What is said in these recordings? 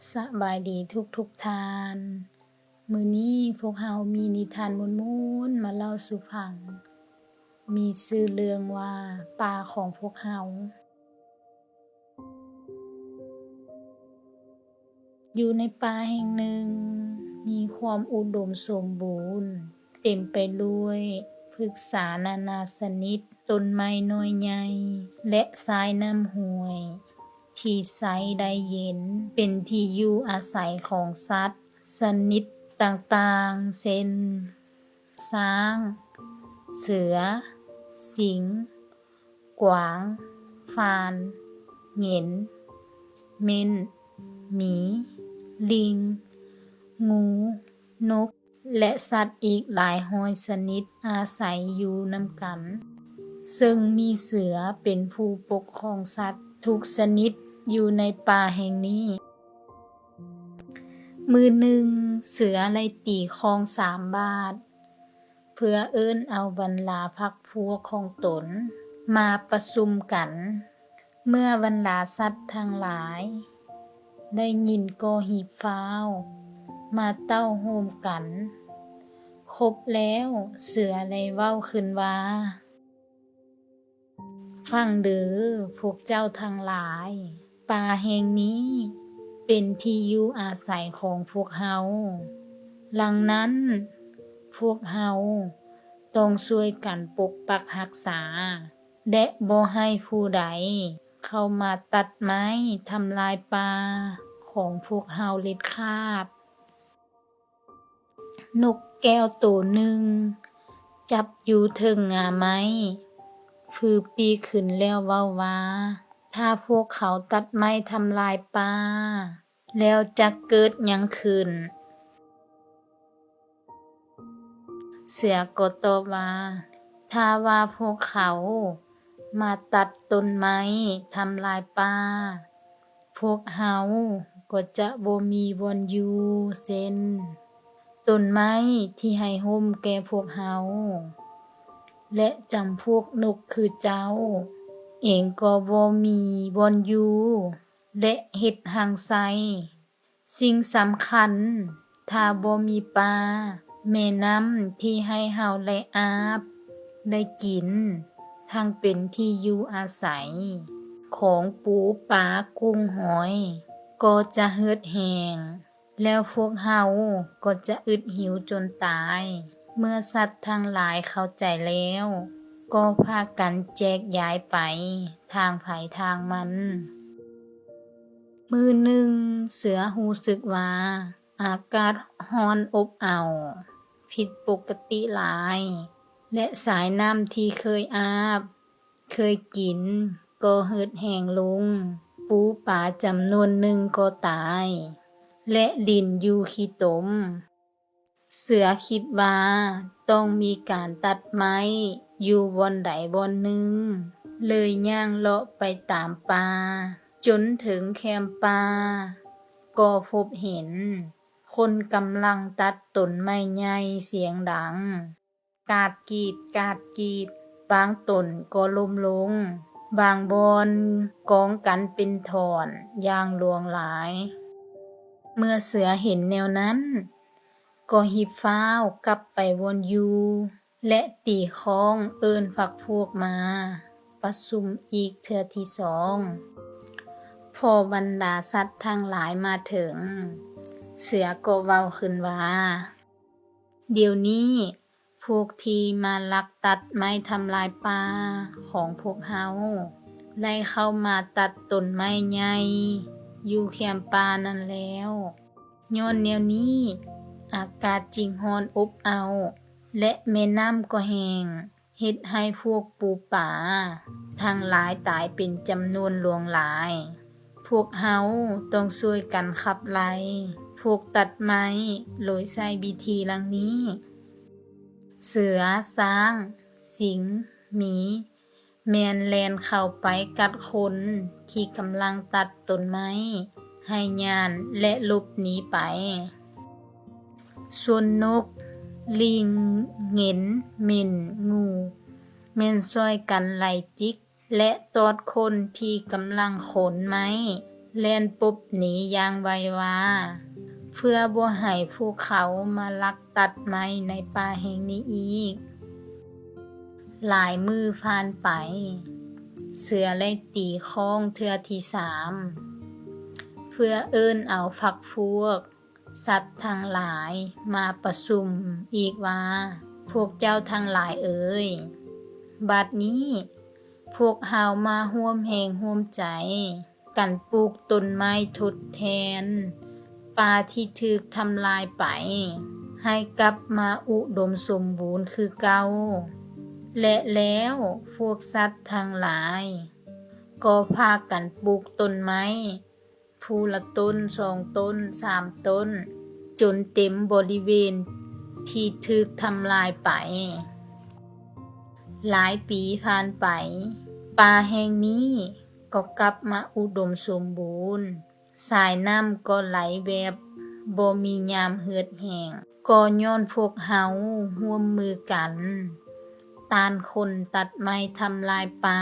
ສະບາຍດີທຸກໆທ່ານ. ມື້ນີ້ພວກເຮົາມີນິທານມ່ວນໆມາເລົ່າສູ່ຟັງ. ມີຊື່ເລື່ອງວ່າ ປ່າຂອງພວກເຮົາ. ຢູ່ໃນປ່າແຫ່ງໜຶ່ງ ມີຄວາມອຸດົມສົມບູນ, ເຕັມໄປດ້ວຍພຶກສານານາຊະນິດ, ຕົ້ນໄມ້ນ້ອຍໃຫຍ່ ແລະ ສາຍນ້ຳຫ້ວຍທີ່ໃສໄດ້ເຢັນ, ເປັນທີ່ຢູ່ອາໄສຂອງສັດຊະນິດຕ່າງໆ ເຊັ່ນ ຊ້າງ, ເສືອ, ສິງ, ກວາງ, ຟານ, ເຫງັນ, ເມ້ນ, ໝີ, ລິງ, ງູ, ນົກ ແລະ ສັດອີກຫຼາຍຮ້ອຍຊະນິດອາໄສຢູ່ນຳກັນ, ເຊິ່ງມີເສືອເປັນຜູ້ປົກຄອງສັດທຸກຊະນິດຢູ່ໃນປ່າແຫ່ງນີ້. ມື້ໜຶ່ງ, ເສືອໄດ້ຕີຄ້ອງສາມບາດ ເພື່ອເອີ້ນເອົາບັນດາພັກພວກຂອງຕົນມາປະຊຸມກັນ. ເມື່ອບັນດາສັດທັງຫຼາຍໄດ້ຍິນກໍຮີບຟ້າວມາເຕົ້າໂຮມກັນ. ຄົບແລ້ວ, ເສືອໄດ້ເວົ້າຂຶ້ນວ່າ, ຟັງເດີພວກເຈົ້າທັງຫຼາຍ, ປ່າແຫ່ງນີ້ເປັນທີ່ຢູ່ອາໄສຂອງພວກເຮົາ. ດັ່ງນັ້ນ, ພວກເຮົາຕ້ອງຊ່ວຍກັນປົກປັກຮັກສາ ແລະ ບໍ່ໃຫ້ຜູ້ໃດເຂົ້າມາຕັດໄມ້ທຳລາຍປ່າຂອງພວກເຮົາເດັດຂາດ. ນົກແກ້ວໂຕໜຶ່ງຈັບຢູ່ເທິງງ່າໄມ້ ຟື້ບປີກຂຶ້ນແລ້ວເວົ້າວ່າ, ຖ້າພວກເຂົາຕັດໄມ້ທຳລາຍປ່າ ແລ້ວຈະເກີດຫຍັງຂຶ້ນ? ເສືອກໍຕອບວ່າ, ຖ້າວ່າພວກເຂົາມາຕັດຕົ້ນໄມ້ທຳລາຍປ່າ, ພວກເຮົາກໍຈະບໍ່ມີບ່ອນຢູ່, ເຊັ່ນ ຕົ້ນໄມ້ທີ່ໃຫ້ຮົ່ມແກ່ພວກເຮົາ ແລະ ຈຳພວກນົກຄືເຈົ້າເອງກໍບໍ່ມີບ່ອນຢູ່ ແລະ ເຮັດຮັງໄຊ. ສິ່ງສຳຄັນ, ຖ້າບໍ່ມີປ່າ, ແມ່ນ້ຳທີ່ໃຫ້ເຮົາໄດ້ອາບ, ໄດ້ກິນ, ທັງເປັນທີ່ຢູ່ອາໄສຂອງປູປາກຸ້ງຫອຍ ກໍຈະເຫືອດແຫ້ງ, ແລ້ວພວກເຮົາກໍຈະອຶດຫິວຈົນຕາຍ. ເມື່ອສັດທັງຫຼາຍເຂົ້າໃຈແລ້ວ, ກໍພາກັນແຈກຢາຍໄປທາງໃຜທາງມັນ. ມື້ໜຶ່ງ, ເສືອຮູ້ສຶກວ່າອາກາດຮ້ອນອົບເອົາຜິດປົກກະຕິຫຼາຍ ແລະ ສາຍນ້ຳທີ່ເຄີຍອາບ, ເຄີຍກິນກໍເຫືອດແຫ້ງລົງ, ປູປາຈຳນວນໜຶ່ງກໍຕາຍ ແລະ ດິນຢູ່ຂີ້ຕົມ. ເສືອຄິດວ່າຕ້ອງມີການຕັດໄມ້ຢູ່ບ່ອນໃດບ່ອນໜຶ່ງ, ເລີຍຍ່າງເລາະໄປຕາມປ່າຈົນເຖິງແຄມປ່າ, ກໍພົບເຫັນຄົນກຳລັງຕັດຕົ້ນໄມ້ໃຫຍ່ສຽງດັງ ກາດກີດ, ກາດກີດ, ບາງຕົ້ນກໍລົ້ມລົງ, ບາງບ່ອນກອງກັນເປັນທ່ອນຢ່າງຫຼວງຫຼາຍ. ເມື່ອເສືອເຫັນແນວນັ້ນ, ກໍຮີບຟ້າວກັບໄປບ່ອນຢູ່ ແລະ ຕີຄ້ອງເອີ້ນພັກພວກມາປະຊຸມອີກເທື່ອທີສອງ. ພໍບັນດາສັດທັງຫຼາຍມາເຖິງ, ເສືອກໍເວົ້າຂຶ້ນວ່າ, ດຽວນີ້ພວກທີ່ມາລັກຕັດໄມ້ທຳລາຍປ່າຂອງພວກເຮົາ ໄດ້ເຂົ້າມາຕັດຕົ້ນໄມ້ໃຫຍ່ຢູ່ແຄມປ່ານັ້ນແລ້ວ. ຍ້ອນແນວນີ້, ອາກາດຈຶ່ງຮ້ອນອົບເອົາ ແລະ ແມ່ນ້ຳກໍແຫ້ງ, ເຮັດໃຫ້ພວກປູປາທັງຫຼາຍຕາຍເປັນຈຳນວນຫຼວງຫຼາຍ. ພວກເຮົາຕ້ອງຊ່ວຍກັນຂັບໄລ່ພວກຕັດໄມ້ໂດຍໃຊ້ວິທີດັ່ງນີ້: ເສືອ, ຊ້າງ, ສິງ, ໝີ ແມ່ນແລ່ນເຂົ້າໄປກັດຄົນທີ່ກຳລັງຕັດຕົ້ນໄມ້ໃຫ້ຍານ ແລະ ຫຼົບໜີໄປ. ສ່ວນນົກ, ລິງ, ເຫງັນ, ເໝັ້ນ, ງູ ແມ່ນຊ່ອຍກັນໄລ່ຈິກ ແລະ ຕອດຄົນທີ່ກຳລັງຂົນໄມ້ ແລ່ນປົບໜີຢ່າງໄວວາ ເພື່ອບໍ່ໃຫ້ພວກເຂົາມາລັກຕັດໄມ້ໃນປ່າແຫ່ງນີ້ອີກ. ຫຼາຍມື້ຜ່ານໄປ, ເສືອໄດ້ຕີຄ້ອງເທື່ອທີສາມ ເພື່ອເອີ້ນເອົາພັກພວກສັດທັງຫຼາຍມາປະຊຸມອີກວ່າ, ພວກເຈົ້າທັງຫຼາຍເອີຍ, ບັດນີ້ພວກເຮົາມາຮ່ວມແຮງຮ່ວມໃຈ ກັນປູກຕົ້ນໄມ້ທົດແທນປ່າທີ່ຖືກທຳລາຍໄປ ໃຫ້ກັບມາອຸດົມສົມບູນຄືເກົ່າ. ແລະແລ້ວພວກສັດທັງຫຼາຍກໍພາກັນປູກຕົ້ນໄມ້ ຜູ້ລະຕົ້ນ ສອງຕົ້ນ ສາມຕົ້ນ ຈົນເຕັມບໍລິເວນທີ່ຖືກທຳລາຍໄປ. ຫຼາຍປີຜ່ານໄປ, ປ່າແຫ່ງນີ້ກໍກັບມາອຸດົມສົມບູນ, ສາຍນ້ຳກໍໄຫຼແບບບໍ່ມີຍາມເຫືອດແຫ້ງ, ກໍຍ້ອນພວກເຮົາຮ່ວມມືກັນ ຕ້ານຄົນຕັດໄມ້ທຳລາຍປ່າ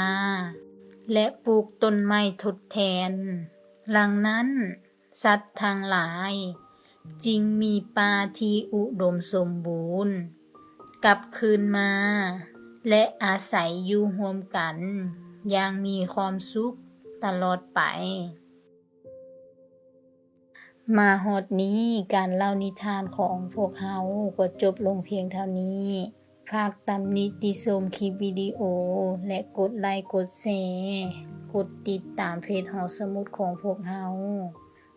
ແລະ ປູກຕົ້ນໄມ້ທົດແທນ. ຫຼັງນັ້ນ, ສັດທັງຫຼາຍຈຶ່ງມີປ່າທີ່ອຸດົມສົມບູນກັບຄືນມາ ແລະ ອາໄສຢູ່ຮ່ວມກັນຢ່າງມີຄວາມສຸກຕະຫຼອດໄປ. ມາຮອດນີ້, ການເລົ່ານິທານຂອງພວກເຮົາກໍຈົບລົງພຽງເທົ່ານີ້. ຝາກຕຳໜິຕິຊົມຄລິບວິດີໂອ ແລະ ກົດໄລກົດແຊ, ກົດຕິດຕາມເຟສຫອສະໝຸດຂອງພວກເຮົາ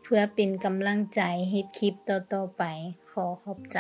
ເພື່ອເປັນກຳລັງໃຈເຮັດຄລິບຕໍ່ໆໄປ. ຂໍຂອບໃຈ.